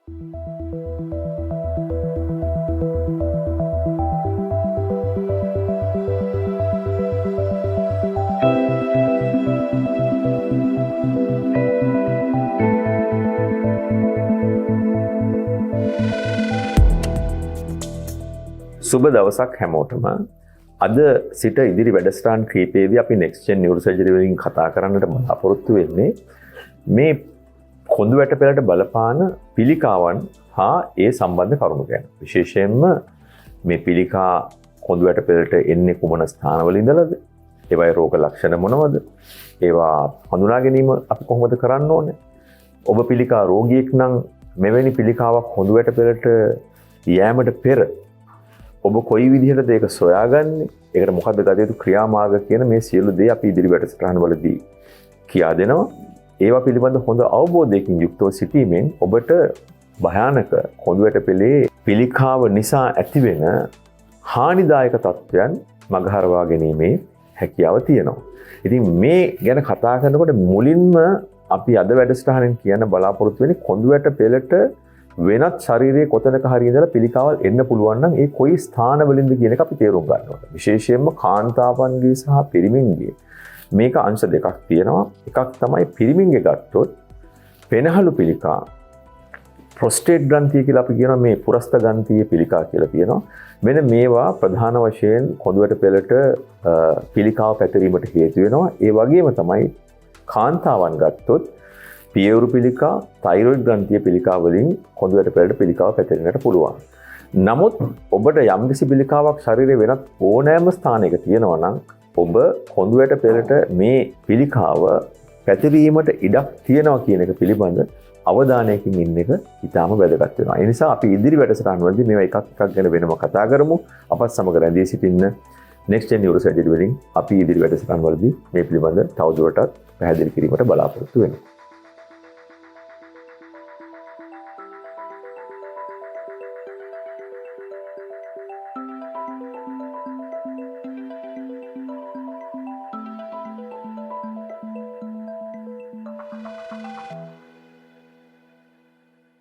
සුබ දවසක් හැමෝටම. අද සිට ඉදිරි වැඩසටහන් කීපයේදී අපි නෙක්ස්ට් ජෙන් නියුරෝසර්ජරි වලින් කතා කරන්නට බලාපොරොත්තු වෙන්නේ මේ කොඳු වැට පෙළට බලපාන පිළිකාවන් හා ඒ සම්බන්ධ කරුණු ගැන. විශේෂයෙන්ම මේ පිළිකා කොඳු වැට පෙළට එන්නේ කුමන ස්ථානවල ඉඳලාද? ඒවායේ රෝග ලක්ෂණ මොනවද? ඒවා හඳුනා ගැනීම අපි කොහොමද කරන්න ඕනේ? ඔබ පිළිකා රෝගියෙක් නම් මෙවැනි පිළිකාවක් කොඳු වැට පෙළට යෑමට පෙර ඔබ කොයි විදිහටද ඒක සොයාගන්නේ? ඒකට මොකද්ද ගත යුතු ක්‍රියාමාර්ග කියන මේ සියලු දේ අපි ඉදිරි වැඩසටහන් වලදී කියා දෙනවා. ඒවා පිළිබඳ හොඳ අවබෝධයකින් යුක්තව සිටීමෙන් ඔබට භයානක කොඳු වැට පෙළේ පිළිකාව නිසා ඇතිවෙන හානිදායක තත්ත්වයන් මගහරවා ගැනීමේ හැකියාව තියෙනවා. ඉතින් මේ ගැන කතා කරනකොට මුලින්ම අපි අද වැඩසටහනෙන් කියන්න බලාපොරොත්තු වෙන්නේ කොඳු වැට පෙළට වෙනත් ශරීරයේ කොතනක හරි ඉඳලා පිළිකාවල් එන්න පුළුවන් නම් ඒ කොයි ස්ථානවලින්ද කියන එක අපි තේරුම් ගන්න ඕනේ. විශේෂයෙන්ම කාන්තාවන්ගේ සහ පිරිමින්ගේ මේක අංශ දෙකක් තියෙනවා. එකක් තමයි පිරිමින්ගේ ගත්තොත් පෙනහළු පිළිකා, ප්‍රොස්ටේට් ග්‍රන්ථිය කියලා අපි කියනවා, මේ පුරස්ත ග්‍රන්ථියේ පිළිකා කියලා තියෙනවා. මෙන්න මේවා ප්‍රධාන වශයෙන් කොඳුවැට පෙළට පිළිකාව පැතිරීමට හේතු වෙනවා. ඒ වගේම තමයි කාන්තාවන් ගත්තොත් පියවරු පිළිකා, තයිරොයිඩ් ග්‍රන්ථිය පිළිකා වලින් කොඳුවැට පෙළට පිළිකාව පැතිරෙන්නට පුළුවන්. නමුත් ඔබට යම්කිසි පිළිකාවක් ශරීරයේ වෙනත් ඕනෑම ස්ථානයක තියෙනවා නම් ඔබ කොඳුවැට පෙළට මේ පිළිකාව පැතිරීමට ඉඩක් තියෙනවා කියන එක පිළිබඳ අවධානයකින් ඉන්න එක ඉතාම වැදගත් වෙනවා. ඒ නිසා අපි ඉදිරි වැඩසටහන් වලදී මේවා එකක් එකක් ගැන වෙනම කතා කරමු. අපත් සමග රැඳී සිටින්න. නෙක්ස්ට් ජෙන් නියුරෝසර්ජරි වලින් අපි ඉදිරි වැඩසටහන් වලදී මේ පිළිබඳ තවදුරටත් පැහැදිලි කිරීමට බලාපොරොත්තු වෙනවා.